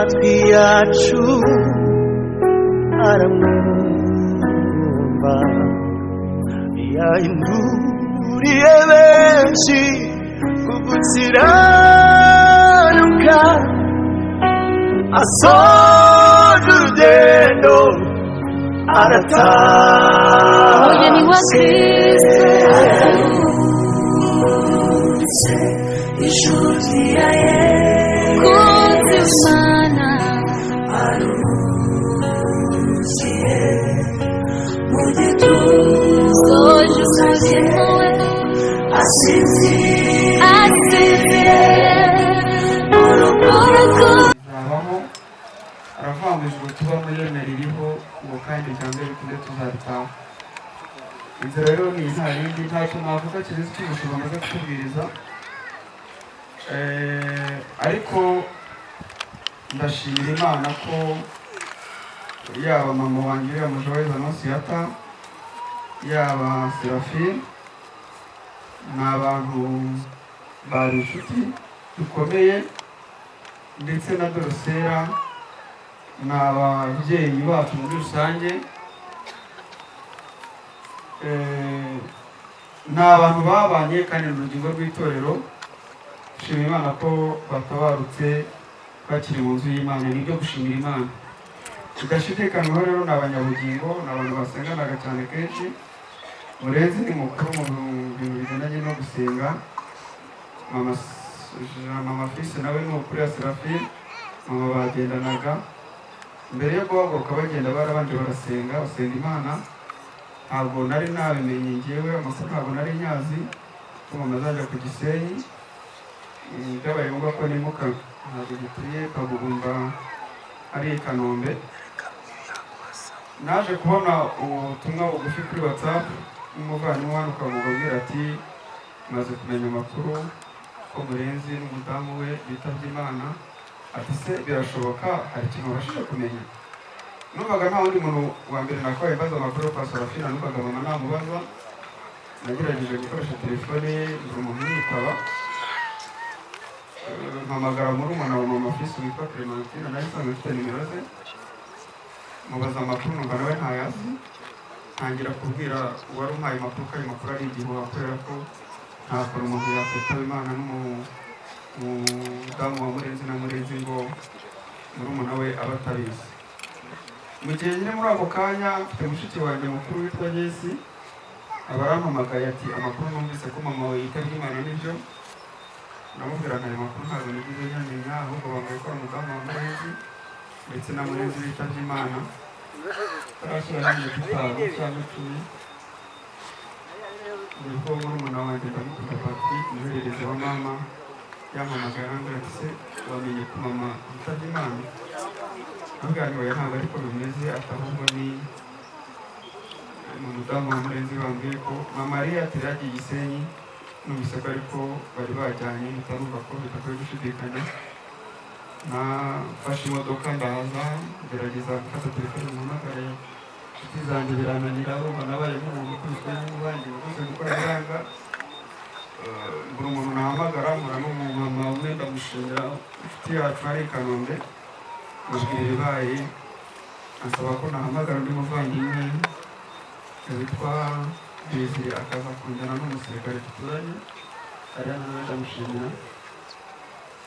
Amatwi yacu aramwumva, yahinduriye benshi kugukiranuka, asoje urugendo. Umugeni wa Aratashye. Kristo. Aruhutse inshuti ya Kunzi Yesu. Imana. Aruhukiye mu gituza Soje cye. umurimo we. Asinziriye Asinziriye mu rukundo. Izabaho. Aravuga ngo ijuru tubamo yemera iriho ngo kandi byanze bikunde tuzaritaha. Inzira rero ni nta yindi, ntacyo navuga kirenze icyo umushumba amaze kutubwiriza. Ariko ndashimira Imana ko yaba mama wanjye uriya Mujawayiza Anonsiyata, yaba Serafine, ni abantu bari inshuti bikomeye, ndetse na Dorosera, ni ababyeyi bacu muri rusange. Ni abantu babanye kandi ni urugingo rw'itorero. Shima Imana ko batabarutse bakiri mu nzu y'Imana, ni ibyo gushimira Imana bidashidikanywaho. Rero ni abanyabugingo, ni abantu basenganaga cyane kenshi. Murenzi ni mukuru mu bintu bigendanye no gusenga. Mama Fisi nawe ni ukuri ya Serafine, mama bagendanaga. Mbere yo guhaguruka bagenda, barabanje barasenga, basenga Imana. Ntabwo nari nabimenye ngewe, amakuru ntabwo nari nyazi ko mama azajya ku Gisenyi. Byabaye ngombwa ko nimuka, ntabwo gituye Kagugumba, ari i Kanombe. Naje kubona ubutumwa bugufi kuri WhatsApp n'umuvandimwe hano Kagugu, abwira ati: "Maze kumenya amakuru ko Murenzi n'umudamu we bitabye Imana." Ati: "Se birashoboka? Hari ikintu wabashije kumenya?" Numvaga nta wundi muntu wa mbere nakabaye mbaza amakuru yo kwa Sarafina, numvaga mama namubaza. Nagerageje gukoresha telefone ye, buri umuntu yitaba. Mpamagara murumuna wa mama Fisi witwa Clementine, nawe nsanzwe mfite nimero ze, mubaza amakuru, numva nawe ntayazi. Ntangira kubwira uwari umpaye amakuru ko ayo makuru ari igihuha, kubera ko nta kuntu umuntu yakwitaba Imana n'umudamu wa Murenzi na Murenzi ngo murumuna we aba atabizi. Mu gihe nyine muri ako kanya, mfite mushiki wanjye mukuru witwa Jesi, aba arampamagaye ati: "Amakuru numvise ko mama wawe yitabye Imana nibyo?" Ndamubwira nti: "Ayo makuru ntabwo nigeze nyamenya, ahubwo bambwiye ko ari umudamu wa Murenzi ndetse na Murenzi bitabye Imana." Tarashyira n'iminota 5 cyangwa 10, nibwo murumuna wanjye, ndamukunda, Patrick, umuhererezi wa mama, yampamagaye arambwira ati: "Se wamenye ko mama yitabye Imana?" Ndamubwira nti: "Oya, ntabwo ariko bimeze." Ati: "Ahubwo ni umudamu wa Murenzi bambwiye ko mama yari yagiye Gisenyi." Numvise ko ariko bari bajyanye, mpita numva ko bidakwiye gushidikanya. Nafashe imodoka ndaza, ngerageza gufata telefone muhamagare inshuti zanjye, birananira. Urumva nabaye nk'umuntu ukubiswe n'inkuba, ngiye rwose gukora biranga. Buri umuntu nahamagara, mpura n'umumama umwe, ndamushimira, inshuti yacu ari i Kanombe, mubwira ibibaye, ansaba ko nahamagara undi muvandimwe witwa Desire akaza kunjyana n'umusirikare duturanye ari hano, nawe ndamushimira.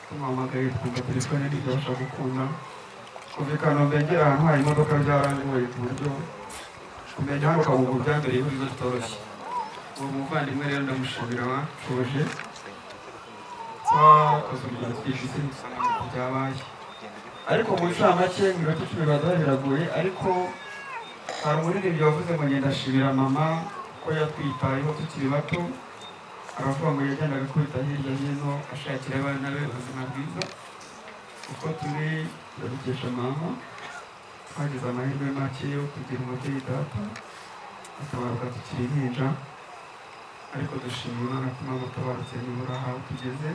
Tumuhamagaye twumva telefone ntibasha gukunda. Kuva i Kanombe ngera ahantu hari imodoka byarangoye, ku buryo kumenya hano Kabugo byambereye ihurizo ritoroshye. Uwo muvandimwe rero ndamushimira washoje. Twakoze urugendo twishyuye dusanga byabaye, ariko mu ncamake mu minota 10 baduha biragoye. Ariko hari umuririmbyi wavuze ngo: "Ngenda ashimira mama ko yatwitayeho tukiri bato." Aravuga ngo yagendaga akubita hirya hino ashakira abana be ubuzima bwiza. Uko turi turabikesha mama. Twagize amahirwe make yo kugira umubyeyi data atabaruka tukiri impinja, ariko dushimira Imana ko mama atabarutse nibura aho tugeze.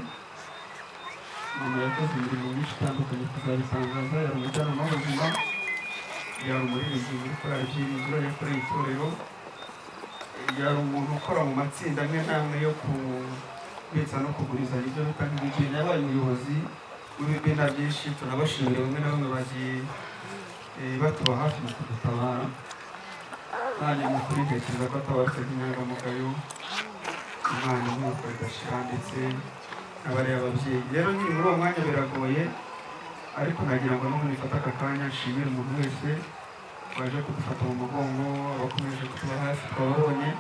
Mama yakoze imirimo myinshi itandukanye, tuzabitangaza. Yari umujyanama w'ubuzima, yari umuririmbyi muri korali Byiringiro, yakoreye itorero, yari umuntu ukora mu matsinda amwe n'amwe yo kubitsa no kugurizanya, ibyo bita nk'ibigeni. Yabaye umuyobozi. w'ibimina byinshi. Tunabashimira bamwe na bamwe bagiye batuba hafi mu kudutabara. Nanjye mu kuri ntekereza ko atabarutse nk'inyangamugayo, Imana imuha ridashira, ndetse n'abariya ababyeyi. Rero nkiri muri uwo mwanya biragoye, ariko nagira ngo n'ubundi mfate aka kanya nshimire umuntu wese waje kudufata mu mugongo, abakomeje kutuba hafi twababonye.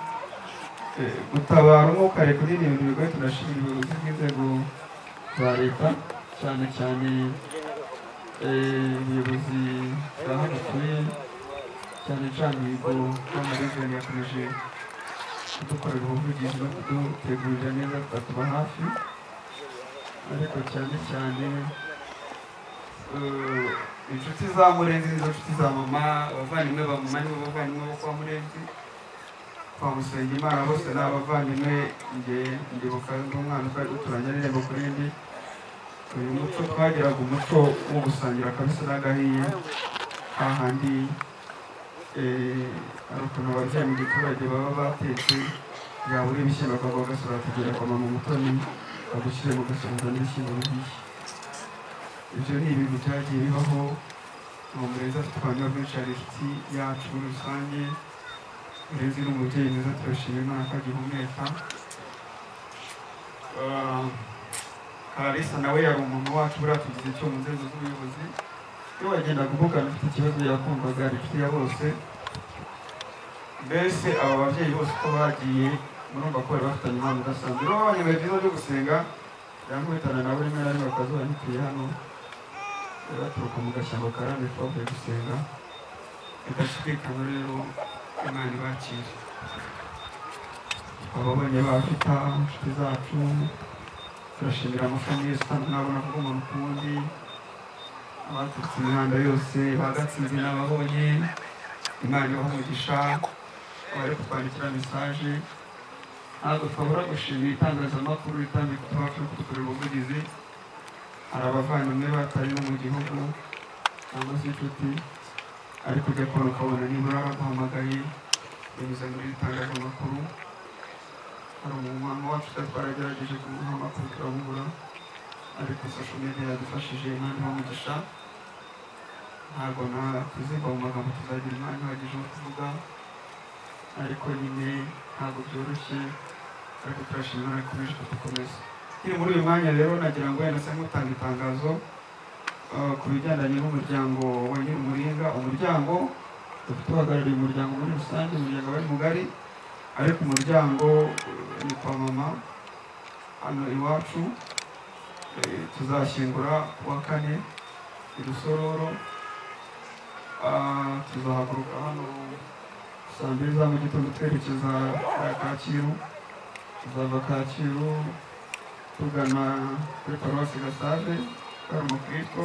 Gutabara umwuka reka ni ibintu bigoye. Tunashimira ubuyobozi bw'inzego za leta, cyane cyane ubuyobozi bwa hano tuye, cyane cyane Mihigo w'amarezoni yakomeje kudukorera ubuvugizi no kudutegurira neza, tukatuba hafi. Ariko cyane cyane inshuti za Murenzi nizo nshuti za mama, abavandimwe ba mama nibo bavandimwe bo kwa Murenzi, kwa Musengimana, bose ni abavandimwe. Njye ndibuka ndi umwana twari duturanye n'irembo ku rindi. Uyu muco twagiraga, umuco wo gusangira akabisi n'agahiye, hahandi hari ukuntu ababyeyi mu giturage baba batetse, yabura ibishyimbo bakaguha agasura, tugera kwa mama Mutoni bagushyire mu gasuhuza n'ibishyimbo bihiye. Ibyo ni ibintu byagiye bibaho. Uwo Murenzi afite ubuhamya bwinshi, hari inshuti yacu muri rusange. Murenzi ni umubyeyi mwiza, turashima Imana ko agihumeka. Kalisa nawe yari umuntu wacu, buriya tugize icyo mu nzego z'ubuyobozi, iyo wagendaga uvugana ufite ikibazo yakumvaga, ari inshuti ya bose. Mbese aba babyeyi bose uko bagiye, murumva ko bari bafitanye impano idasanzwe. Rero babonye ibihe byiza byo gusenga, yankubitana nabo rimwe na rimwe bakazuba ntituye hano, baturuka mu gashyamba karambe twavuye gusenga bidashidikanywa. Rero Imana ibakire. Ababonye bafita inshuti zacu, turashimira amafamiye nabona kuvuga umuntu ku wundi, abaturutse imihanda yose bagatsinze n'ababonye, Imana ibaha umugisha. Abari kutwandikira message, ntabwo twabura gushimira itangazamakuru ritambika kutuba no kudukorera ubuvugizi. Hari abavandimwe batari no mu gihugu cyangwa se inshuti, ariko ujya kubona ukabona nibura araguhamagaye binyuze muri iri tangazamakuru. Hari umumama wacu utari twaragerageje kumuha amakuru turamubura, ariko social media yadufashije. Imana ibaha umugisha. Ntabwo nakwizigwa mu magambo, tuzagira umwanya uhagije wo kuvuga, ariko nyine ntabwo byoroshye, ariko turashima Imana ikomeje kudukomeza. Nkiri muri uyu mwanya rero, nagira ngo wenda se nk'utanga itangazo ku bigendanye n'umuryango wa Nyirumuringa. Umuryango dufite uhagarariye umuryango muri rusange, umuryango wari mugari, ariko umuryango ni kwa mama hano iwacu. Tuzashyingura ku wa kane i Rusororo. Tuzahaguruka hano saa 2 za mu gitondo twerekeza Kacyiru. Tuzava Kacyiru tugana kuri paruwasi Gasave, kari umukristo.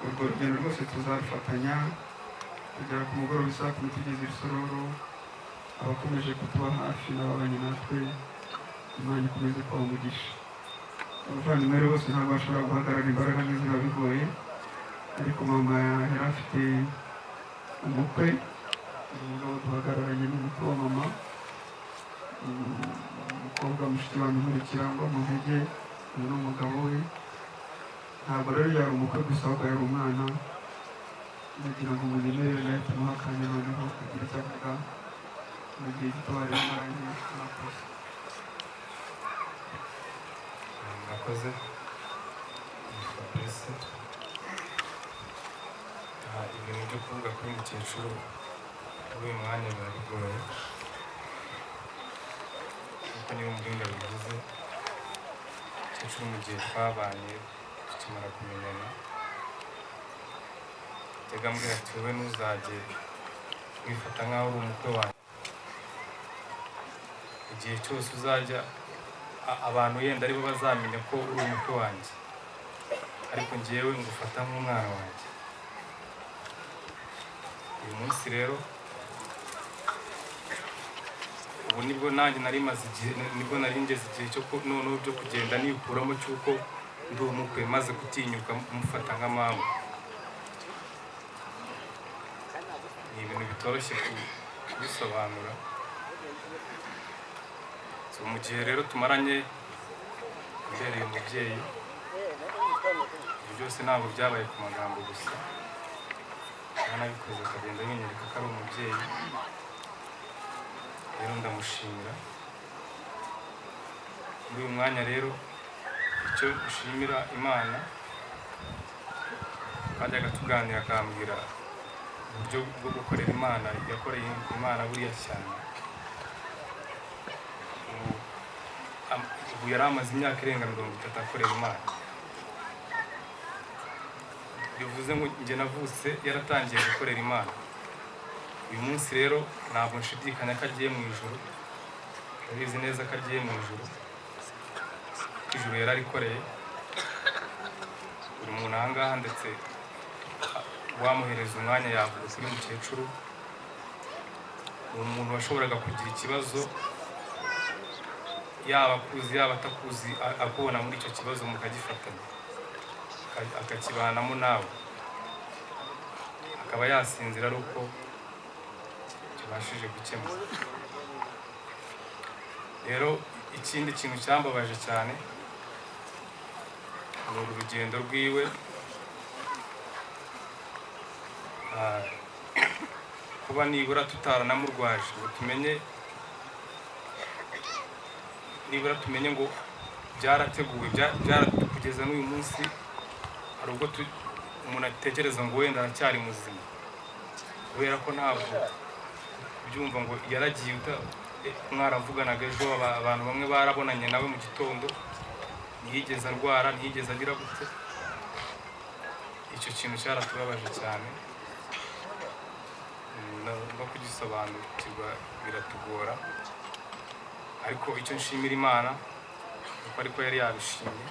Urwo rugendo rwose tuzarufatanya kugera ku mugoroba isaa 10 tugeze i Rusororo. Abakomeje kutuba hafi n'ababanye natwe, Imana ikomeze kubaha umugisha. Abavandimwe rero bose ntabwo bashobora guhagarara, imbaraga nke ziba bigoye, ariko mama yari afite umukwe. Uyu mugabo duhagararanye ni umukwe wa mama. Umukobwa mushiki wanjye nkurikira ngo mu ntege, uyu ni umugabo we. Ntabwo rero yari umukwe gusa, ahubwo yari umwana. Nagira ngo munyemerere nawe tumuhe akanya noneho kugira icyo avuga mu gihe gito bari bamaranye. Murakoze. Murakoze. Nitwa Fabrice. Ibintu byo kuvuga kuri mukecuru muri uyu mwanya biba bigoye, kuko niba umuringa bivuze mukecuru, mu gihe twabanye tukimara kumenyana, yajyaga ambwira ati: "Wowe ntuzajye wifata nk'aho uri umukwe wanjye. Igihe cyose uzajya abantu yenda aribo bazamenya ko uri umukwe wanjye, ariko njyewe ngufata nk'umwana wanjye." Uyu munsi rero, ubu nibwo nanjye nari maze igihe, nibwo nari ngeze igihe cyo noneho byo kugenda nikuramo cy'uko ndi umukwe, maze gutinyuka mufata nka mama. Ni ibintu bitoroshye kubisobanura. So, mu gihe rero tumaranye mbereye umubyeyi. Ibyo byose ntabwo byabaye ku magambo gusa, yaranabikoze akagenda yinyereka ko ari umubyeyi. Rero ndamushimira muri uyu mwanya. Rero icyo nshimira Imana, twajyaga tuganira akambwira uburyo bwo gukorera Imana. Yakoreye Imana buriya cyane. Ubu yari amaze imyaka irenga 30 akorera Imana, bivuze ngo njye navutse yaratangiye gukorera Imana. Uyu munsi rero ntabwo nshidikanya ko agiye mu ijuru, ndabizi neza ko agiye mu ijuru. Ijuru yararikoreye buri muntu aha ngaha, ndetse wamuhereza umwanya yavuga kuri mukecuru. Ni umuntu washoboraga kugira ikibazo, yaba akuzi yaba atakuzi, akubona muri icyo kibazo mukagifatanya, akakibanamo nawe, akaba yasinzira ari uko kibashije gukemuka. Rero ikindi kintu cyambabaje cyane ni uru rugendo rwiwe. Kuba nibura tutaranamurwaje ngo tumenye, nibura tumenye ngo byarateguwe, kugeza n'uyu munsi hari ubwo umuntu atekereza ngo wenda aracyari muzima, kubera ko ntabwo kubyumva ngo yaragiye mwaravuganaga ejo. Abantu bamwe barabonanye nawe mu gitondo, ntiyigeze arwara, ntiyigeze agira gute. Icyo kintu cyaratubabaje cyane, no kugisobanukirwa biratugora. Ariko icyo nshimira Imana nuko ariko yari yabishimye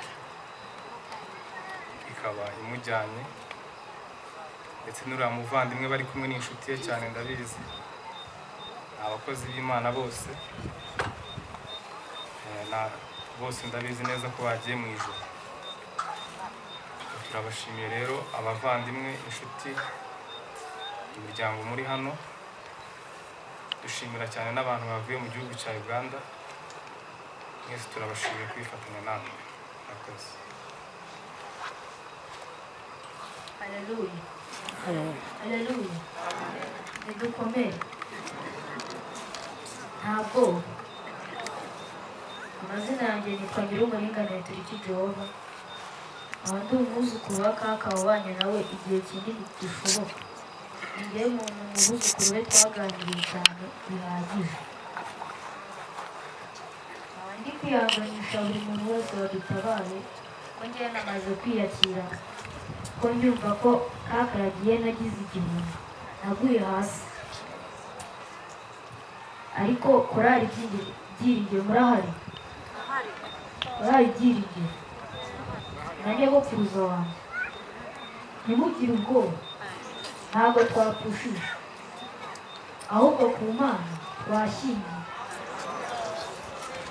ikaba imujyanye, ndetse n'uriya muvandimwe bari kumwe n'inshuti ye cyane, ndabizi ni abakozi b'Imana bose. Bose ndabizi neza ko bagiye mu ijuru. Turabashimiye rero abavandimwe, inshuti, imiryango muri hano. Dushimira cyane n'abantu bavuye mu gihugu cya Uganda. Mwese turabashimiye kwifatanya natwe. Murakoze. Haleluya. Haleluya. Nidukomere. Ntabwo amazina yanjye nitwa Nyirumuringanire Turiki Jehova, nkaba ndi umwuzukuru wa kaka wabanye nawe igihe kinini gishoboka. Ni njyewe muntu mu buzukuru be twaganiriye cyane bihagije. Nkaba ndi kwihanganisha buri muntu wese wadutabaye, ko njyewe namaze kwiyakira, ko nyumva ko kaka yagiye nagize igihombo, naguye hasi. Ariko korali Byiringiro murahari? Korali Byiringiro na nyogokuruza wanjye, ntimugire ubwoba, ntabwo twapfushije, ahubwo ku Mana twashyingiye,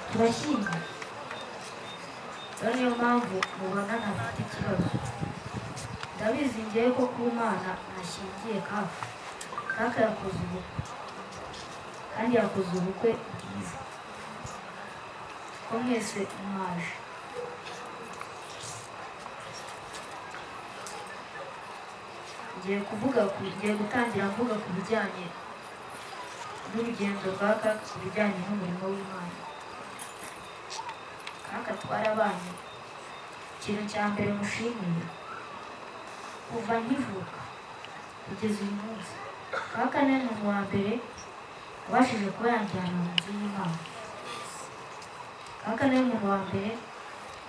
turashyingiye. Rero niyo mpamvu mubona ntafite ikibazo. Ndabizi ngewe ko ku Mana nashyingiye kaka. Kaka yakoze ubukwe, kandi yakoze ubukwe bwiza, ko mwese mwaje. Ngiye gutangira mvuga ku bijyanye n'urugendo rwa kaka, ku bijyanye n'umurimo w'Imana. Kaka twarabanye. Ikintu cya mbere mushimiye, kuva nkivuka kugeza uyu munsi, kaka ni umuntu wa mbere wabashije kuba yanjyana mu nzu y'Imana. Kaka ni umuntu wa mbere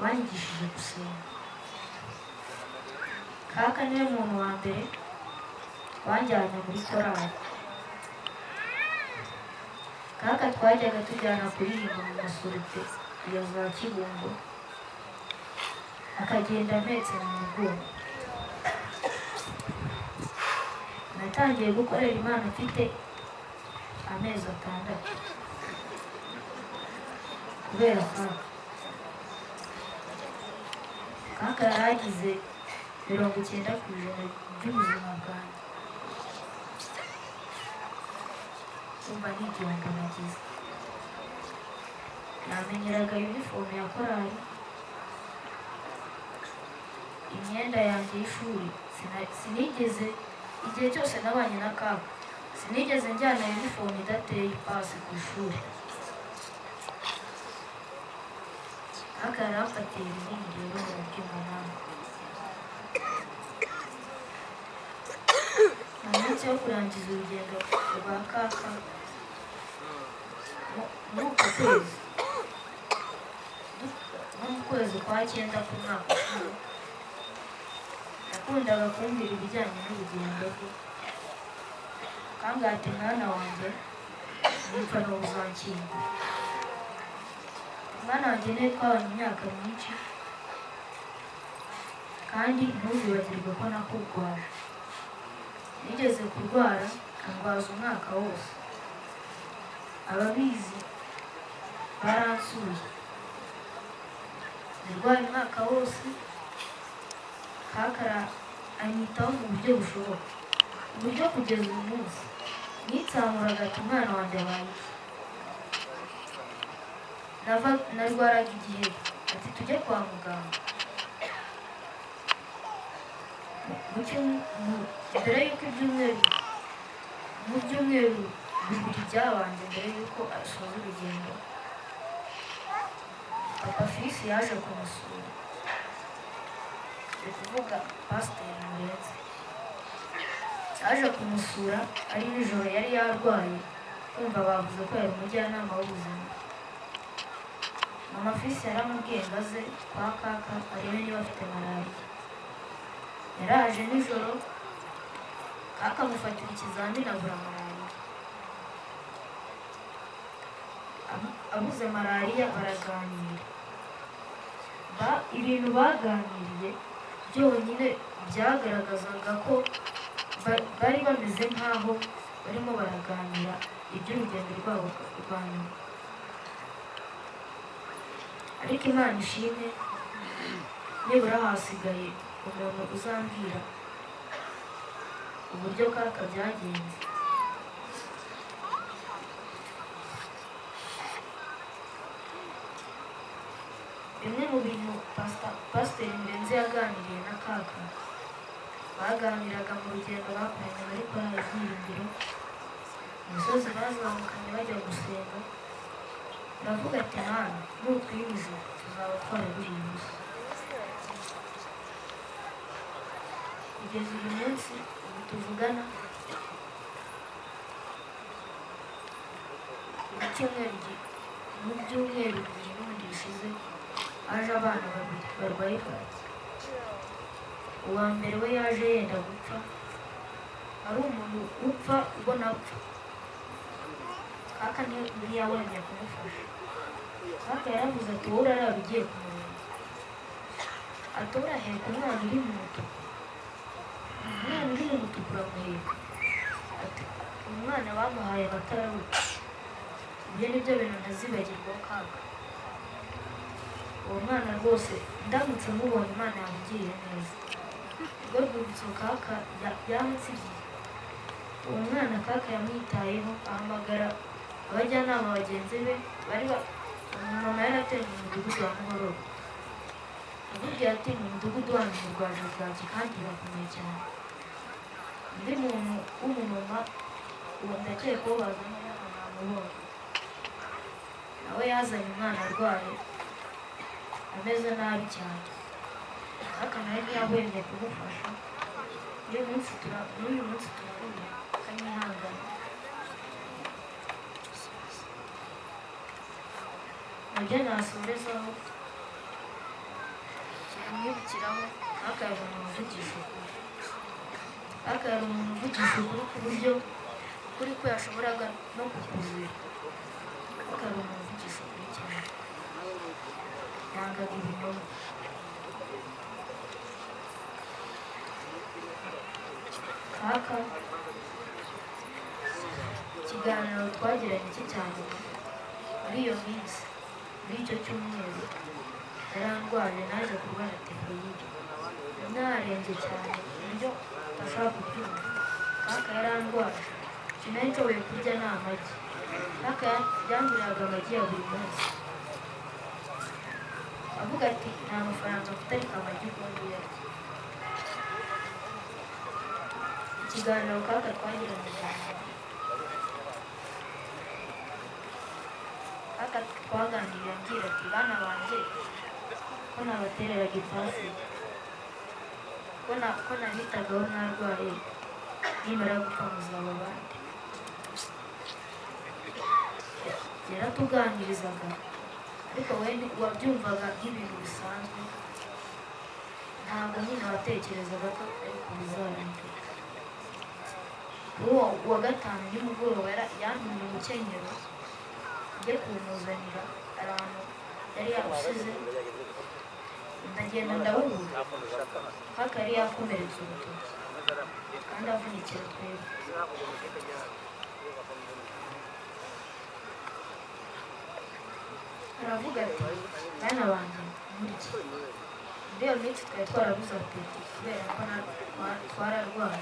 wanyigishije gusenga. Kaka niwe muntu wa mbere wanjyanye muri korali. Kaka twajyaga tujyana kuririmba mu masorete ya za Kibungo, akagenda ampetse mu mugongo. Natangiye gukorera Imana mfite amezi 6 kubera kaka. Kaka yaragize 90% by'ubuzima bwanjye. Kumva ni igihombo nagize. Namenyeraga uniform ya korali, Imyenda yanjye y'ishuri sinigeze, igihe cyose nabanye na Kaka sinigeze njyana uniform idateye ipasi ku ishuri. Kaka yaramfatiye rinini rero mu by'umunani. Mu minsi yo kurangiza urugendo rwa Kaka muri uko kwezi, nko mu kwezi kwa 9 k'umwaka ushize, yakundaga kumbwira ibijyanye n'urugendo rwe. Akambwira ati mwana wanjye nipfa n'ubu uzanshyingura. Mwana wanjye niwe twabanye imyaka myinshi, kandi ntuzibagirwe ko nakurwaje. Nigeze kurwara andwaza umwaka wose. Ababizi baransuye. Narwaye umwaka wose, Kaka anyitaho mu buryo bushoboka, uburyo kugeza uyu munsi nitsamuraga ati umwana wanjye abaye iki? Narwaraga igihe ati tujye kwa muganga. Mbere y'uko ibyumweru mu byumweru bibiri byabanje mbere y'uko asoza urugendo, Papa Fisi yaje kumusura. Ni kuvuga Pasiteri Murenzi yaje kumusura ari nijoro, yari yarwaye, kumva bavuze ko yari umujyanama w'ubuzima. Mama Fisi yaramubwiye ngo aze kwa Kaka arebe niba afite malariya. Yaraje nijoro, Kaka amufatira ikizamini abura malariya. Abuze malariya baraganira. Ibintu baganiriye byonyine byagaragazaga ko bari bameze nk'aho barimo baraganira iby'urugendo rwabo rwa nyuma. Ariko Imana ishimwe, nibura hasigaye umuntu uzambwira uburyo Kaka byagenze. Bimwe mu bintu Pasiteri Murenzi yaganiriye na Kaka, baganiraga mu rugendo bakoranye bari korali Ibyiringiro, imisozi bazamukanye bajya gusenga. Baravuga ati Mana nutwima ijuru tuzaba twaraburiye ubusa. Kugeza uyu munsi ubu tuvugana, mu byumweru bibiri n'ubundi bishize haje abana babiri barwaye bwaki. Uwa mbere we yaje yenda gupfa, ari umuntu upfa ubona apfa. Kaka ntiyabonye kumufasha. Kaka yaravuze ati wowe uraraba ugiye kumurenza, ati uraheka umwana uri mu mutuku, umwana uri mu mutuku uramuheka. Ati umwana bamuhaye abatararuka. Ibyo ni byo bintu ntazibagirwaho Kaka. Uwo mwana rwose ndamutse mubonye Imana yamugiriye neza. Urwo rwibutso Kaka yamutsigiye. Uwo mwana Kaka yamwitayeho, ahamagara abajyanama bagenzi be bari mama yarateye mu mudugudu wa Muhororo. Amubwira ati mu mudugudu wanyu murwaje bwaki kandi birakomeye cyane. Undi muntu w'umumama uwo ndakeka ko bazanye hano namubonye, nawe yazanye umwana arwaye ameze nabi cyane. Kaka nawe ntiyahwemye kumufasha. N'uyu munsi turahura akanyihangana. Nabyo nasorezaho kimwibukiraho, Kaka yari umuntu uvugisha ukuri. Kaka yari umuntu uvugisha ukuri ku buryo ukuri ko yashoboraga no kukuzira. Kaka yari umuntu uvugisha ukuri cyane, yangaga ibinyoma. Kaka ikiganiro twagiranye cye cya nyuma muri iyo minsi, muri icyo cyumweru yarandwaje, naje kurwara tifoyide, narembye cyane ku buryo ntashobora kubyumva. Kaka yarandwaje, sinari nshoboye kurya ni amagi. Kaka yanguriraga amagi ya buri munsi, avuga ati nta mafaranga mfite ariko amagi ubundi uyarya. Ikiganiro kaka twagiranye na mama, kaka twaganiriye ambwira ati bana banjye, ko nabatereraga ipasi, ko nabitagaho narwaye, nimara gupfa muzaba abandi. Yaratuganirizaga, ariko we wabyumvaga nk'ibintu bisanzwe, ntabwo nyine watekerezaga ko ariko bizarangira. Uwo wa gatanu nimugoroba yantumye umukenyero njye kuwumuzanira ahantu yari yawusize, ndagenda ndawubura. Kaka yari yakomeretse urutoki kandi avunikira twebwe. Aravuga ati bana banjye, murye. Muri iyo minsi twari twarabuze appétit kubera ko twararwaye.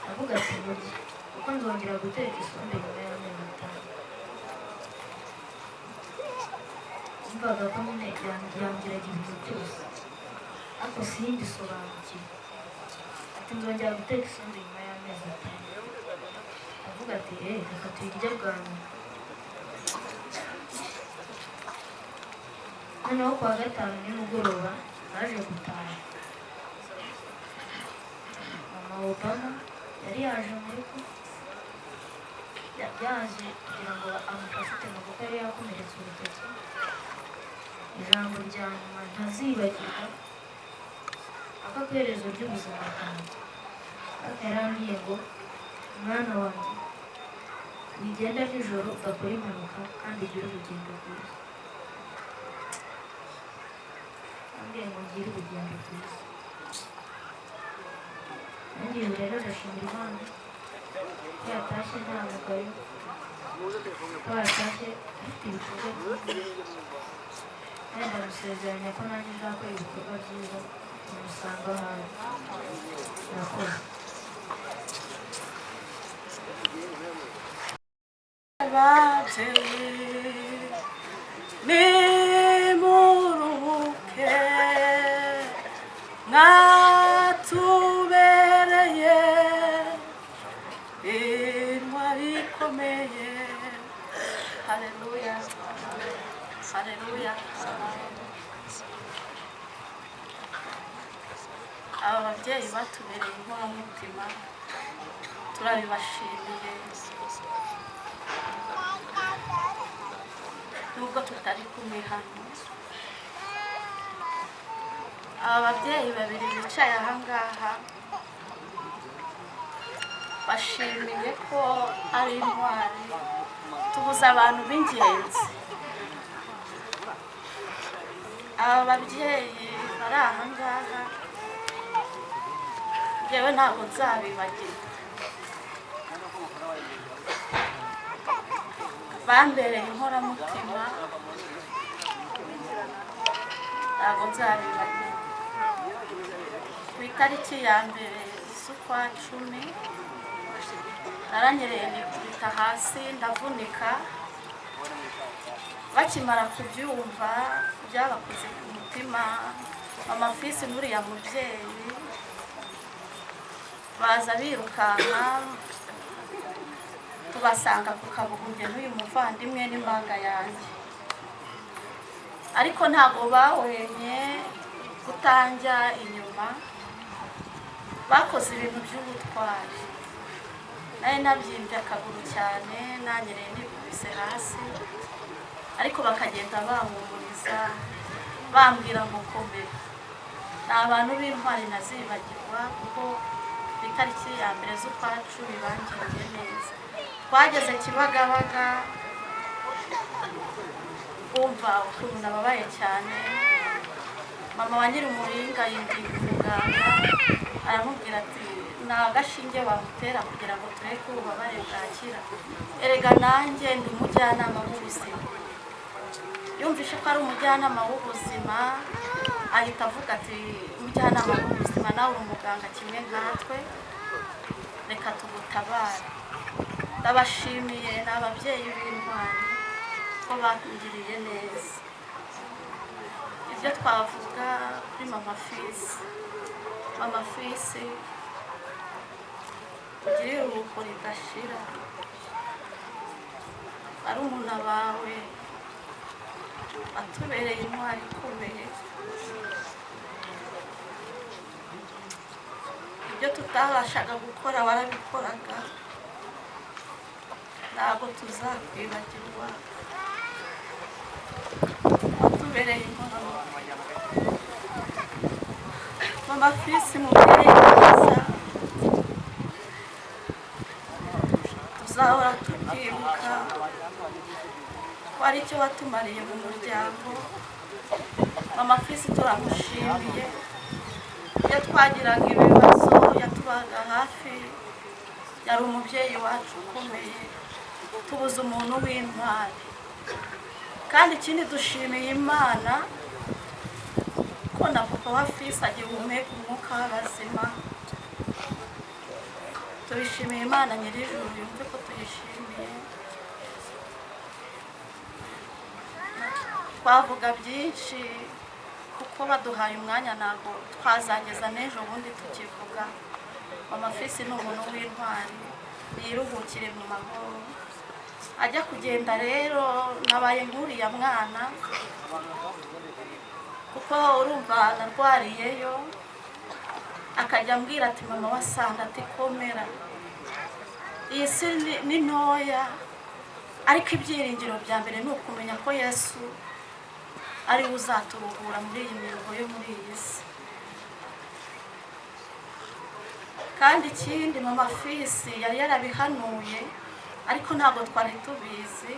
Aravuga ati murye kuko nzongera guteka isombe nyuma y'amezi 5. Numvaga ko nyine yambwiraga ibintu byose ariko simbisobanukiwe. Ati nzongera guteka isombe nyuma y'amezi 5. Avuga ati reka tuyirye bwa nyuma. Noneho kuwa gatanu nimugoroba naje gutaha, mama Obama yari yaje mu rugo, yaje kugira ngo amufashe utema kuko yari yakomeretse urutoki. Ijambo rya nyuma ntazibagirwa aka ku iherezo ry'ubuzima bwanjye, kaka yarambwiye ngo mwana wanjye, wigenda nijoro udakora impanuka kandi ugire urugendo rwiza. Yambwiye ngo ngire urugendo rwiza. Nanjye ubu rero ndashimira Imana ko yatashye nta mugayo, ko yatashye afite ibikorwa byiza, kandi ndamusezeranya ko nanjye nzakora ibikorwa byiza nkamusanga aho ari. Murakoze. Ababyeyi nimuruhuke, mwatubereye intwari ikomeye. Haleluya, haleluya. Aba babyeyi batubereye inkoramutima, turabibashimiye nubwo tutari kumwe hano. Aba babyeyi babiri bicaye aha ngaha bashimiye ko ari intwari. Tubuze abantu b'ingenzi. Aba babyeyi bari aha ngaha, njyewe ntabwo nzabibagirwa. Bambereye inkoramutima, ntabwo nzabibagirwa. Ku itariki ya 1 z'ukwa 10 naranyereye nikubita hasi ndavunika. Bakimara kubyumva byabakoze ku mutima. Mama Fisi n'uriya mubyeyi baza birukanka, tubasanga ku kabuguge n'uyu muvandimwe n'imbanga yanjye, ariko ntabwo bahwemye kutanjya inyuma. Bakoze ibintu by'ubutwari. Nari nabyimbye akaguru cyane, nanyereye nikubise hasi, ariko bakagenda bampumuriza, bambwira ngo komera. Ni abantu b'intwari ntazibagirwa, kuko ku itariki ya 1 z'ukwa 10 bangiriye neza. Twageze Kibagabaga, bumva ukuntu nababaye cyane. Mama wa Nyirumuringa yinginga umuganga, aramubwira ati nta gashinge bamutera kugira ngo turebe ko ububabare bwakira. Erega nanjye ndi umujyanama w'ubuzima. Yumvishe ko ari umujyanama w'ubuzima, ahita avuga ati umujyanama w'ubuzima nawe uri umuganga kimwe nkatwe, reka tugutabare. Ndabashimiye, ni ababyeyi b'intwari ko bangiriye neza. Ibyo twavuga kuri mama Fisi, mama Fisi Ugire iruhuko ridashira. Barumuna bawe batubereye intwari ikomeye. Ibyo tutabashaga gukora warabikoraga, ntabwo tuzakwibagirwa. Watubereye intwari. Mama Fisi, mubyeyi mwiza, tuzahora tukwibuka ko ari icyo watumariye mu muryango. Mama Fisi, turamushimiye. Iyo twagiraga ibibazo yatubaga hafi, yari umubyeyi wacu ukomeye. Tubuze umuntu w'intwari. Kandi ikindi, dushimiye Imana ko na papa wa Fisi agihumeka umwuka w'abazima. Tubishimiye Imana nyir'ijuru, yumve ko tuyishimiye. Twavuga byinshi, kuko baduhaye umwanya ntabwo twazageza n'ejo bundi tukivuga. Mama Fisi ni umuntu w'intwari, yiruhukire mu mahoro. Ajya kugenda rero nabaye nk'uriya mwana, kuko urumva narwariyeyo, akajya ambwira ati: "Mama wasanga," ati, "komera, iyi si ni ntoya, ariko ibyiringiro bya mbere ni ukumenya ko Yesu ari we uzaturuhura muri iyi miruho yo muri iyi si." Kandi ikindi, mama Fisi yari yarabihanuye, ariko ntabwo twari tubizi.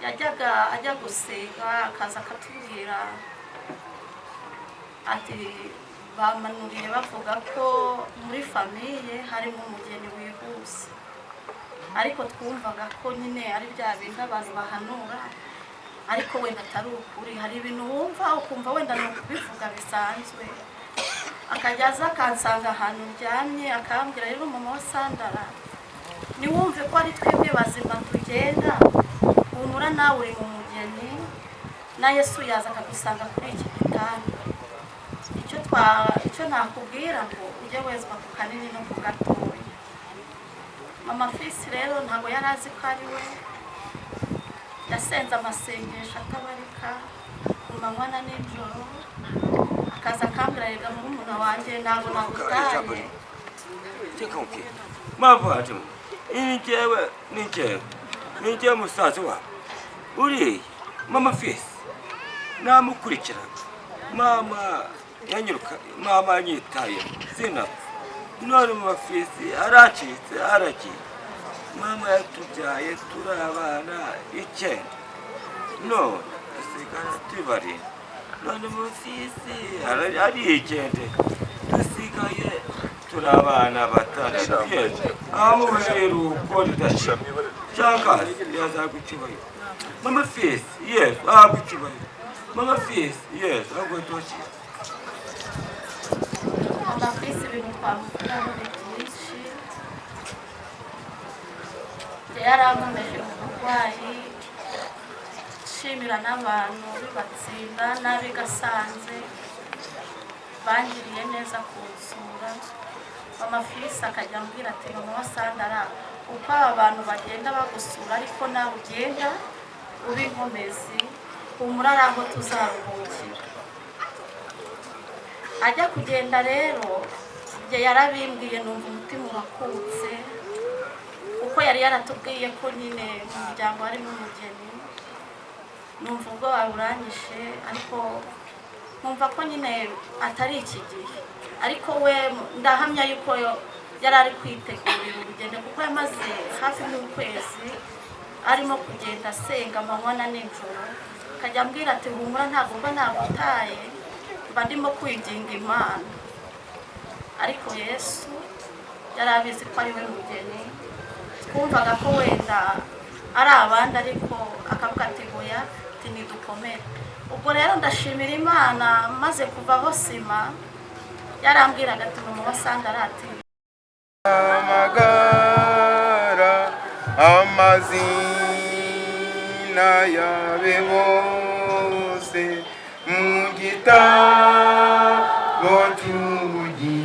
Yajyaga ajya gusenga, akaza akatubwira ati: "Bamanuriye bavuga ko muri famille harimo umugeni wihuse." Ariko twumvaga ko nyine ari bya bindi abantu bahanura, ariko wenda atari ukuri. Hari ibintu wumva ukumva wenda ni ukubivuga bisanzwe. Akajya aza akansanga ahantu ndyamye, akambwira: "Rero mama wa Sandara, ntiwumve ko ari twebwe bazima tugenda. Humura, nawe uri mu mugeni, na Yesu yaza akagusanga kuri iki gitanda. Icyo nakubwira ngo ujye wezwa ku kanini no ku gatoya." Mama Fisi rero ntabwo yari azi ko ari we. Yasenze amasengesho atabarika ku manywa na nijoro, akaza akambwira: "Rega murumuna wanjye, ntabwo nagutaye." Mavandimwe, njyewe ni njyewe, ni njyewe musaza wabo uriya mama Fisi. Namukurikiraga, mama yanyiruka, mama yanyitaye sinapfa. None mama Fisi aracitse, aragiye. Mama yatubyaye turi abana 9, none dusigara turi 7. None mama Fisi arigendeye, dusigaye turi abana 6. Yesu amuheruko ridashira, cyangwa yazaguha icyubahiro. Mama Fisi, Yesu ahabwa icyubahiro. Mama Fisi, Yesu aguhe tokira. Mama Fisi, ibintu twamuvugaho ni byinshi. Njye yarankomeje mu burwayi. Nshimira n'abantu bibatsinda n'ab'i Gasanze bangiriye neza kunsura. Mama Fisi akajya ambwira ati: "Mama wa Sandara, uko aba bantu bagenda bagusura, ariko nawe ugenda uba inkomezi. Humura, ari aho tuzaruhukira." Ajya kugenda rero, njye yarabimbwiye, numva umutima urakutse, kuko yari yaratubwiye ko nyine mu muryango harimo umugeni. Numva ubwoba buranyishe, ariko nkumva ko nyine atari iki gihe. Ariko we ndahamya yuko yari ari kwitegurira urugendo, kuko yamaze hafi nk'ukwezi arimo kugenda asenga amanywa na nijoro, akajya ambwira ati: "Humura, ntabwo mba nagutaye, mba ndimo kwinginga Imana." Ariko Yesu yari abizi ko ari we mugeni. Twumvaga ko wenda ari abandi, ariko akavuga ati: "Hoya," ati, "nidukomere." Ubwo rero ndashimira Imana, maze kuvaho sima yarambwiraga ati: "Mama wa Sandara," ati, Amagara amazina yabe bose mu gitabo cy'ubugingo.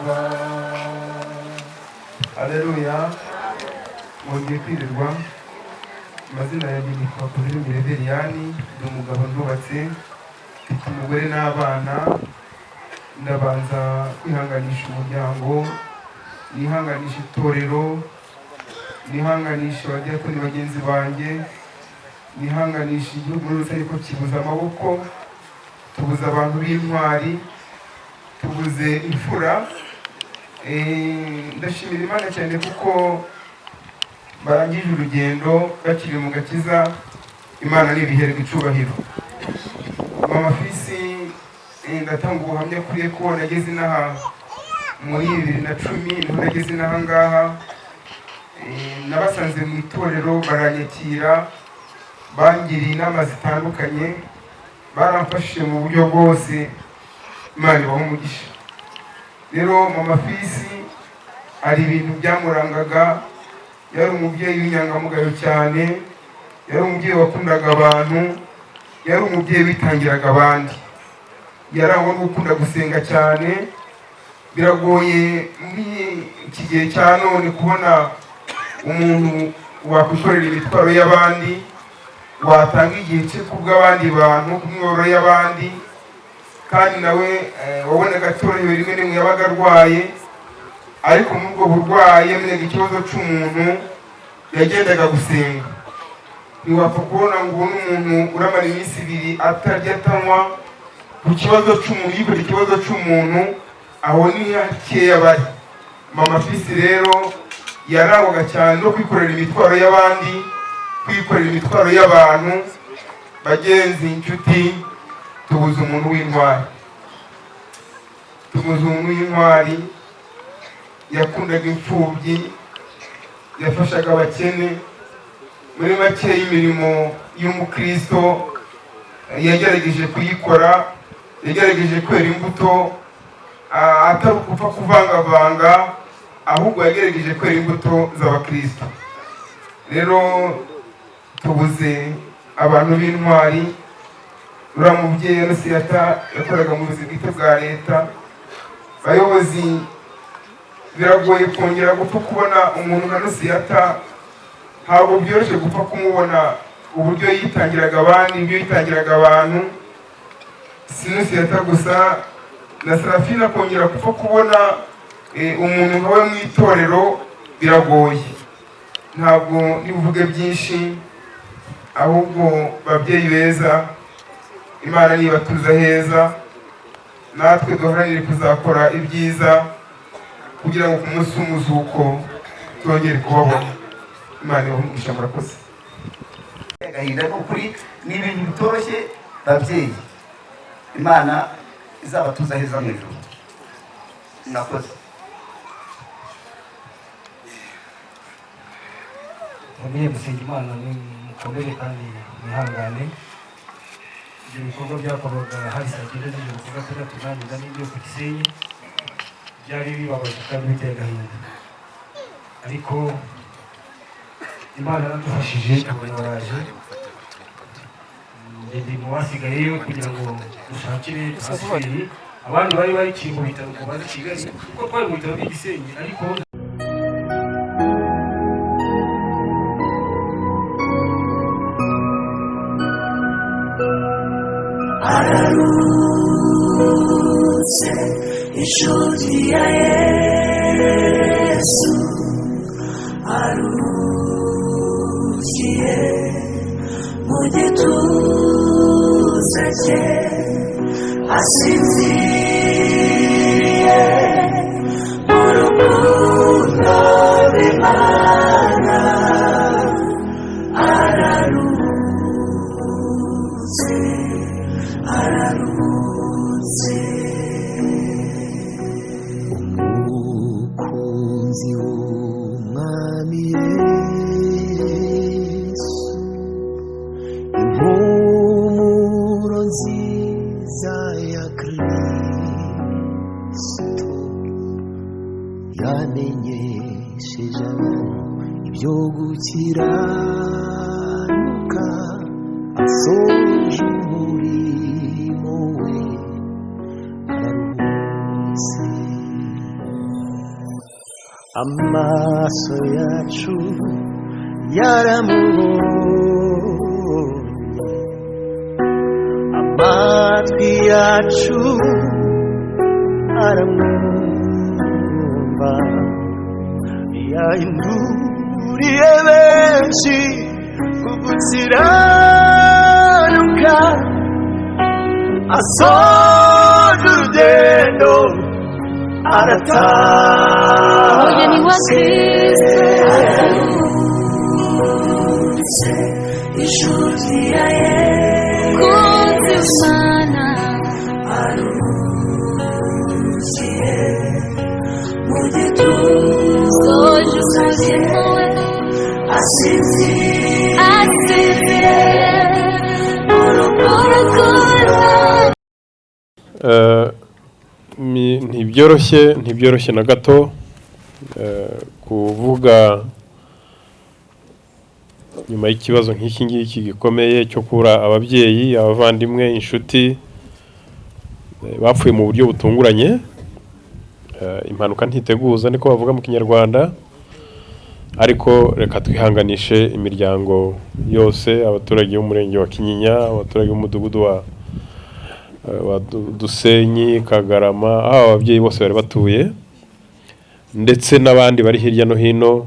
Yehova. Aleluya, mwongeye kwirirwa. Amazina yanjye nitwa Kuzirindire Veriyani, ndi umugabo, ndubatse, mfite umugore n'abana. Ndabanza kwihanganisha umuryango, nihanganisha itorero, nihanganisha abadiyakoni bagenzi banjye, nihanganisha igihugu muri rusange ko kibuze amaboko, tubuze abantu b'intwari, tubuze imfura. Ndashimira Imana cyane kuko barangije urugendo bakiri mu gakiza. Imana nibiherwa icubahiro. Mama Fisi, ndatanga ubuhamya kuri ko nageze inaha muri 2010, niho nageze inaha ngaha. Nabasanze mu itorero, baranyakira, bangiriye inama zitandukanye, baramfashije mu buryo bwose. Imana ibahe umugisha. Rero mama Fisi hari ibintu byamurangaga. Yari umubyeyi w'inyangamugayo cyane, yari umubyeyi wakundaga abantu, yari umubyeyi witangiraga abandi, yarangwa no gukunda gusenga cyane. Biragoye muri iki gihe cya none kubona umuntu wakwikorera imitwaro y'abandi, watanga igihe cye ku bw'abandi bantu, ku mibabaro y'abandi, kandi nawe wabonaga atorohewe. Rimwe rimwe yabaga arwaye, ariko muri ubwo burwayi yamenyaga ikibazo cy'umuntu, yagendaga gusenga. Ntiwapfa kubona ngo ubone umuntu uramara iminsi 2 atarya, atanywa, ku kibazo cy'umuntu, yikorera ikibazo cy'umuntu. Aho ni hakeya bari. Mama Fisi rero yarangwaga cyane no kwikorera imitwaro y'abandi, kwikorera imitwaro y'abantu. Bagenzi, inshuti, tubuze umuntu w'intwari, tubuze umuntu w'intwari. Yakundaga imfubyi, yafashaga abakene. Muri make, y'imirimo y'umukristo yagerageje kuyikora, yagerageje kwera imbuto, atari ukupfa kuvangavanga, ahubwo yagerageje kwera imbuto z'abakristo. Rero tubuze abantu b'intwari. Uriya mubyeyi Anusiyata yakoraga mu buyobozi bwite bwa leta. Bayobozi, biragoye kongera gupfa kubona umuntu nka Anusiyata. Ntabwo byoroshye gupfa kumubona, uburyo yitangiraga abandi, ibyo yitangiraga abantu. Si Anusiyata gusa, na Serafina, kongera gupfa kubona umuntu nkawe mu itorero biragoye. Ntabwo nibuvuge byinshi, ahubwo babyeyi beza, Imana nibatuza heza, natwe duharanire kuzakora ibyiza kugira ngo ku munsi w'umuzuko twongere kubabona. Imana ibahe umugisha, murakoze. Agahinda ni ukuri, ni ibintu bitoroshye. Babyeyi, Imana izabatuza heza mu ijuru. Murakoze. Famille Musengimana, mukomere kandi mwihangane. Ibyo bikorwa byakorwaga hari saa 9 z'ijoro ku gatandatu, nanjye nari ngiye ku Gisenyi. Byari bibabaje kandi biteye agahinda, ariko Imana yaradufashije tubona baraje. Ndi mu basigayeyo kugira ngo dushakire transfert abandi bari bariciye mu bitaro ngo baze Kigali, kuko twari mu bitaro by'i Gisenyi, ariko Araruhutse inshuti ya Yesu, aruhukiye mu gituza cye, asinziriye mu rukundo rw'Imana. Araruhutse, araruhutse. Umukunzi w'Umwami Yesu, impumuro nziza ya Kristo, yamenyesheje abantu ibyo gukiranuka, asoje umurimo we, araruhutse. Amaso yacu yaramubonye, amatwi yacu aramwumva, yahinduriye benshi kugukiranuka, asoje urugendo arataha. Umugeni wa Kristo aruhutse, inshuti ya Kunzi Yesu Imana aruhukiye mu gituza soje cye, umurimo we asinziriye asinziriye mu rukundo. Ntibyoroshye, ntibyoroshye na gato kuvuga nyuma y'ikibazo nk'iki ngiki gikomeye cyo kubura ababyeyi, abavandimwe, inshuti bapfuye mu buryo butunguranye. Impanuka ntiteguza, niko bavuga mu Kinyarwanda, ariko reka twihanganishe imiryango yose, abaturage b'umurenge wa Kinyinya, abaturage b'umudugudu wa Dusenyi, Kagarama, aho ababyeyi bose bari batuye, ndetse n'abandi bari hirya no hino.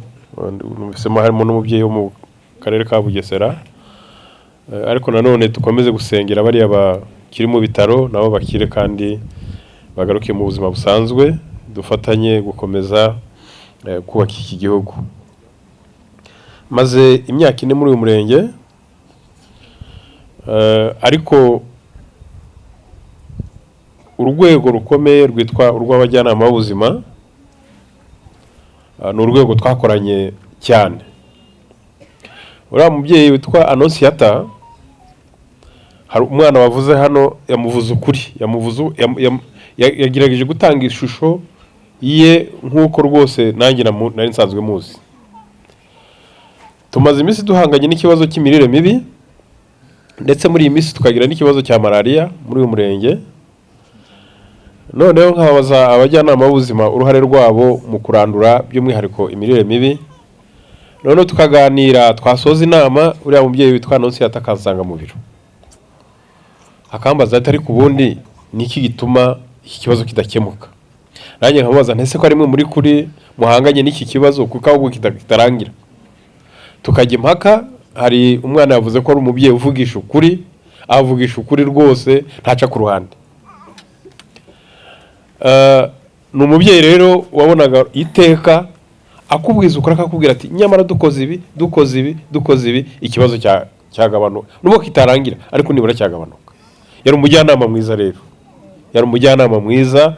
Numvisemo harimo n'umubyeyi wo mu karere ka Bugesera. Ariko nanone dukomeze gusengera bariya bakiri mu bitaro, nabo bakire kandi bagaruke mu buzima busanzwe, dufatanye gukomeza kubaka iki gihugu. Maze imyaka 4 muri uyu murenge, ariko urwego rukomeye rwitwa urw'abajyanama b'ubuzima ni urwego twakoranye cyane. Uriya mubyeyi witwa Anonsiyata, hari umwana wavuze hano, yamuvuze ukuri, yagerageje gutanga ishusho ye nk'uko rwose nanjye nari nsanzwe muzi. Tumaze iminsi duhanganye n'ikibazo cy'imirire mibi, ndetse muri iyi minsi tukagira n'ikibazo cya malariya muri uyu murenge. Noneho nkabaza abajyanama b'ubuzima uruhare rwabo mu kurandura by'umwihariko imirire mibi. Noneho tukaganira, twasoza inama, uriya mubyeyi witwa Anonsiyata akansanga mu biro, akambaza ati: "Ariko ubundi ni iki gituma iki kibazo kidakemuka?" Nanjye nkamubaza nti: "Ese ko ari mwe muri kuri muhanganye n'iki kibazo, kuko ahubwo kitarangira?" Tukajya impaka. Hari umwana yavuze ko ari umubyeyi uvugisha ukuri, avugisha ukuri rwose, ntaca ku ruhande. Ni umubyeyi rero wabonaga iteka akubwiza ukuri, akakubwira ati: "Nyamara dukoze ibi, dukoze ibi, dukoze ibi, ikibazo cyagabanuka, nubwo kitarangira ariko nibura cyagabanuka." Yari umujyanama mwiza rero, yari umujyanama mwiza,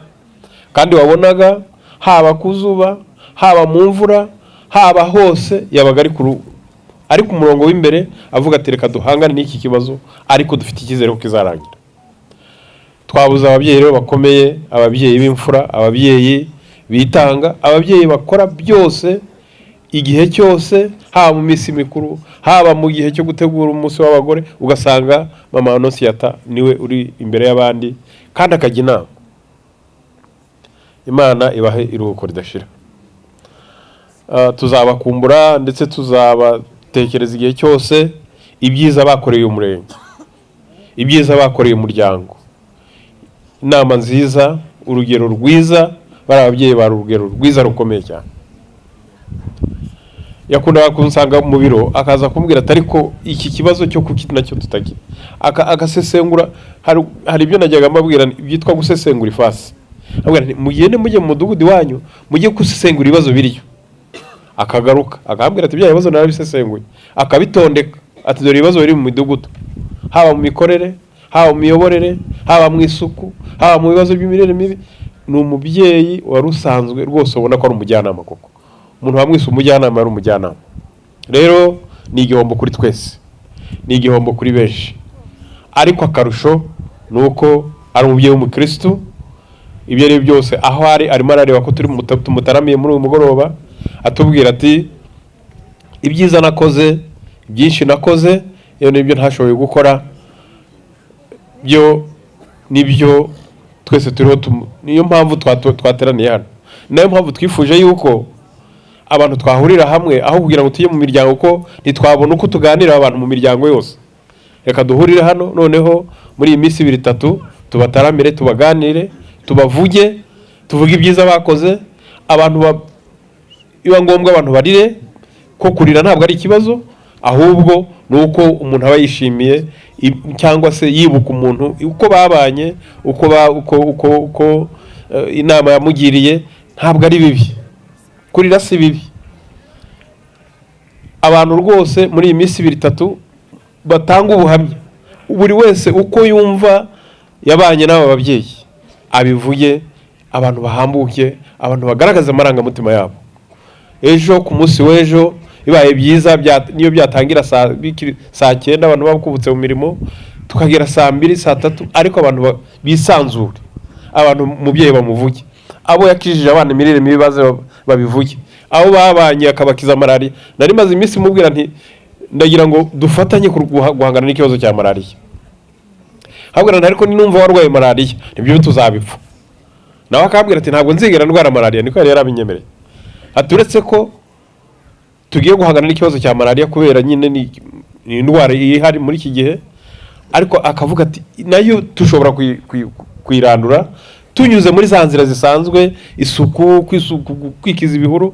kandi wabonaga haba ku zuba, haba mu mvura, haba hose, yabaga ari ku murongo w'imbere, avuga ati: "Reka duhangane n'iki kibazo, ariko dufite icyizere ko kizarangira." Twabuze ababyeyi rero bakomeye, ababyeyi b'imfura, ababyeyi bitanga, ababyeyi bakora byose igihe cyose, haba mu minsi mikuru, haba mu gihe cyo gutegura umunsi w'abagore, ugasanga mama Anonsiyata niwe uri imbere y'abandi kandi akajya inama. Imana ibahe iruhuko ridashira. Tuzabakumbura ndetse tuzabatekereza igihe cyose, ibyiza bakoreye umurenge, ibyiza bakoreye umuryango, inama nziza, urugero rwiza. Bari ababyeyi bari urugero rwiza rukomeye cyane. Yakundaga kunsanga mu biro, akaza kumbwira ati: "Ariko iki kibazo cyo kuki nacyo tutagira?" Agasesengura. Hari ibyo najyaga mbabwira byitwa gusesengura ifasi. Abwira nti: "Mugende mujye mu mudugudu iwanyu, mujye gusesengura ibibazo biriyo." Akagaruka akambwira ati: "Bya bibazo narabisesenguye." Akabitondeka, ati: "Dore ibibazo biri mu midugudu, haba mu mikorere, haba mu miyoborere, haba mu isuku, haba mu bibazo by'imirire mibi." Ni umubyeyi wari usanzwe rwose ubona ko ari umujyanama koko. Umuntu wamwise umujyanama yari umujyanama. Rero ni igihombo kuri twese, ni igihombo kuri benshi, ariko akarusho ni uko ari umubyeyi w'umukirisitu. Ibyo ari byo byose, aho ari arimo arareba ko turi tumutaramiye muri uyu mugoroba, atubwira ati: "Ibyiza nakoze, byinshi nakoze, iyo nibyo ntashoboye gukora byo nibyo twese turiho." Niyo mpamvu twateraniye hano, niyo mpamvu twifuje yuko Abantu twahurira hamwe aho kugira ngo tujye mu miryango, ko ntitwabona uko tuganira abantu mu miryango yose. Reka duhurire hano noneho muri iyi minsi ibiri itatu, tubataramire, tubaganire, tubavuge, tuvuge ibyiza bakoze. Abantu biba ngombwa abantu barire, ko kurira ntabwo ari ikibazo, ahubwo ni uko umuntu aba yishimiye cyangwa se yibuka umuntu uko babanye, uko ba, uko uko uko inama yamugiriye. Ntabwo ari bibi, kurira si bibi. Abantu rwose muri iyi minsi ibiri itatu batanga ubuhamya, buri wese uko yumva yabanye n'aba babyeyi abivuge, abantu bahambuke, abantu bagaragaza amarangamutima yabo. Ejo, ku munsi w'ejo, bibaye byiza niyo byatangira saa 9, abantu bakubutse mu mirimo, tukagera saa 2, saa 3, ariko abantu bisanzure, abantu umubyeyi bamuvuge, abo yakijije abana imirire mibi baze babivuge, abo babanye akabakiza malariya. Nari maze iminsi mubwira nti ndagira ngo dufatanye guhangana n'ikibazo cya malariya. Habwira nti ariko ninumva warwaye malariya nibyo tuzabipfa. Nawe akambwira ati ntabwo nzigera ndwara malariya, niko yari yarabinyemereye. Ati uretse ko tugiye guhangana n'ikibazo cya malariya kubera nyine ni indwara ihari muri iki gihe, ariko akavuga ati nayo dushobora kuyirandura tunyuze muri za nzira zisanzwe, isuku, kwikiza ibihuru.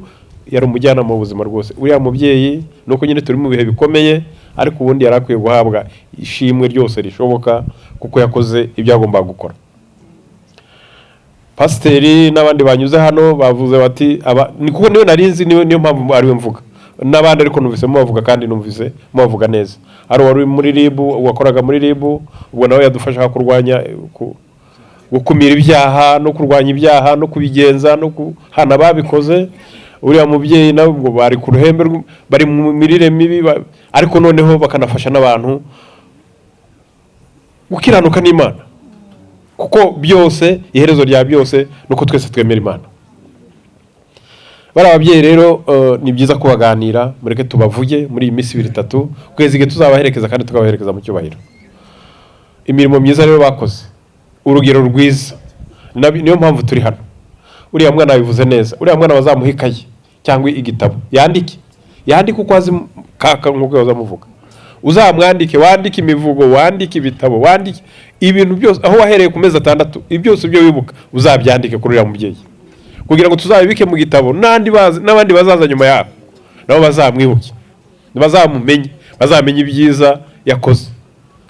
Yari umujyanama w'ubuzima rwose uriya mubyeyi. Nuko nyine turi mu bihe bikomeye, ariko ubundi yari akwiye guhabwa ishimwe ryose rishoboka kuko yakoze ibyo agomba gukora. Pasiteri n'abandi banyuze hano bavuze bati aba ni kuko niwe narinzi, niyo mpamvu ariwe mvuga n'abandi, ariko numvise mubavuga kandi numvise mubavuga neza. Ari uwari muri RIB, wakoraga muri RIB, ubwo nawe yadufashaga kurwanya gukumira ibyaha no kurwanya ibyaha no kubigenza no guhana ababikoze. Uriya mubyeyi nawe ubwo bari ku ruhembe, bari mu mirire mibi, ariko noneho bakanafasha n'abantu gukiranuka n'Imana, kuko byose, iherezo rya byose nuko twese twemera Imana. Bari ababyeyi rero, ni byiza kubaganira, mureke tubavuge muri iyi minsi ibiri itatu, kugeza igihe tuzabaherekeza kandi tukabaherekeza mu cyubahiro. Imirimo myiza rero bakoze, urugero rwiza, niyo mpamvu turi hano. Uriya mwana yabivuze neza, uriya mwana bazamuha ikayi cyangwa igitabo yandike, yandike uko azi kaka nk'uko bazamuvuga. Uzamwandike, wandike imivugo, wandike ibitabo, wandike ibintu byose aho wahereye ku mezi 6, byose ibyo wibuka uzabyandike kuri uriya mubyeyi, kugira ngo tuzabibike mu gitabo, n'abandi bazaza nyuma yabo nabo bazamwibuke, bazamumenye, bazamenye ibyiza yakoze,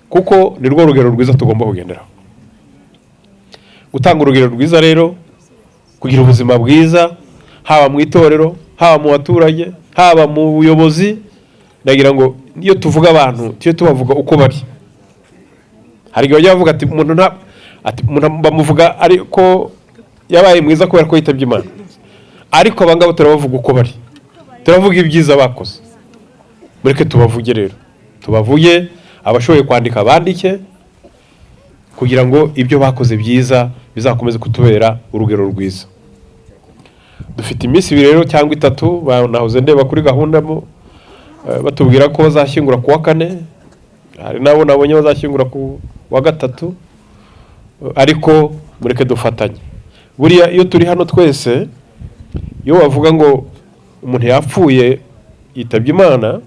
kuko ni rwo rugero rwiza tugomba kugenderaho. Gutanga urugero rwiza rero, kugira ubuzima bwiza, haba mu itorero, haba mu baturage, haba mu buyobozi. Ndagira ngo iyo tuvuga abantu tujye tubavuga uko bari. Hari igihe bajya bavuga ati umuntu nta, ati umuntu bamuvuga ariko yabaye mwiza kubera ko yitabye Imana, ariko aba ngaba turabavuga uko bari, turavuga ibyiza bakoze. Mureke tubavuge rero, tubavuge, abashoboye kwandika bandike, kugira ngo ibyo bakoze byiza bizakomeze kutubera urugero rwiza. Dufite iminsi ibiri rero cyangwa itatu, nahoze ndeba kuri gahunda mo batubwira ko bazashyingura ku wa 4, hari nabo nabonye bazashyingura ku wa 3, ariko mureke dufatanye. Buriya iyo turi hano twese, iyo bavuga ngo umuntu yapfuye yitabye Imana,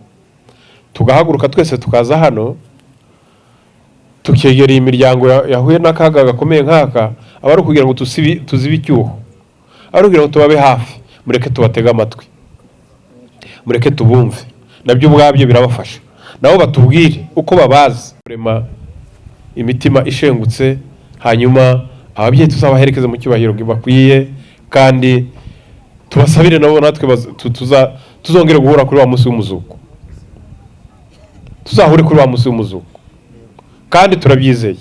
tugahaguruka twese tukaza hano tukegereye imiryango yahuye n'akaga gakomeye nk'aka, aba ari ukugira ngo tuzibe icyuho, ari ukugira ngo tubabe hafi. Mureke tubatege amatwi, mureke tubumve, nabyo ubwabyo birabafasha, nabo batubwire uko babazi, kurema imitima ishengutse, hanyuma ababyeyi tuzabaherekeze mu cyubahiro bakwiye, kandi tubasabire nabo natwe tuzongere guhura kuri wa munsi w'umuzuko, tuzahure kuri wa munsi w'umuzuko. Kandi turabyizeye,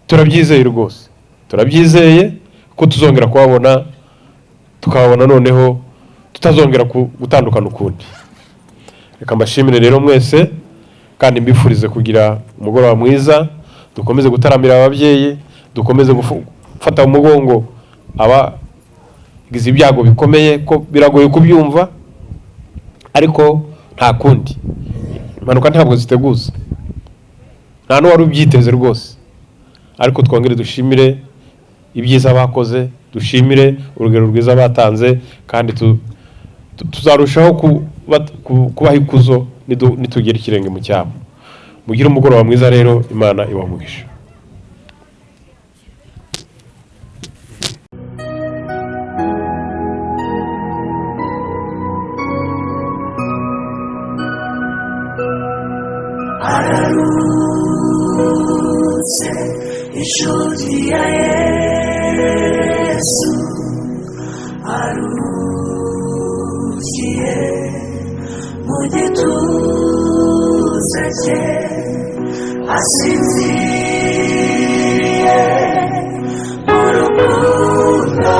turabyizeye rwose, turabyizeye ko tuzongera kubabona, tukababona noneho tutazongera gutandukana ukundi. Reka mbashimire rero mwese, kandi mbifurize kugira umugoroba mwiza. Dukomeze gutaramira ababyeyi, dukomeze gufata mu mugongo abagize ibyago bikomeye, ko biragoye kubyumva, ariko nta kundi, impanuka ntabwo ziteguza, nta n'uwari ubyiteze rwose. Ariko twongere dushimire ibyiza bakoze, dushimire urugero rwiza batanze, kandi Tuzarushaho kubaha ikuzo nitugera ikirenge mu cyabo. Mugire umugoroba mwiza rero, Imana ibamugisha. Araruhutse inshuti ya Yesu, aruhukiye mu gituza cye, asinziriye mu rukundo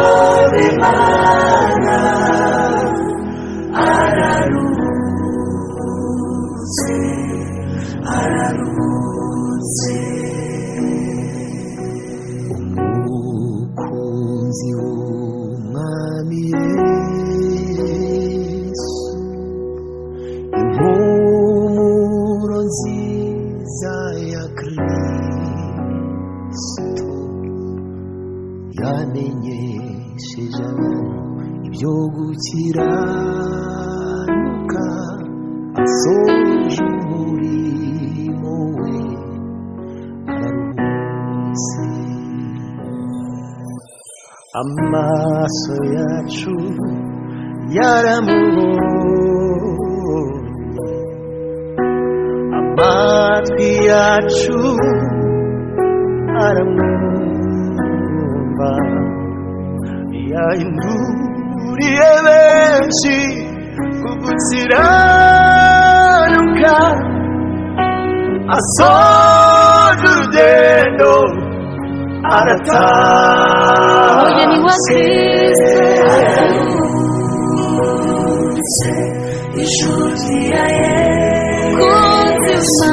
rw'Imana. Araruhutse, araruhutse. Umukunzi w'Umwami Yesu, impumuro nziza ya Kristo yamenyesheje abantu ibyo gukiranuka, asoje umurimo we araruhutse. Amaso yacu yaramubonye, amatwi yacu aramwumva, yahinduriye benshi ku gukiranuka, asoje urugendo arataha. Umugeni wa Kristo araruhutse, inshuti ya Yesu.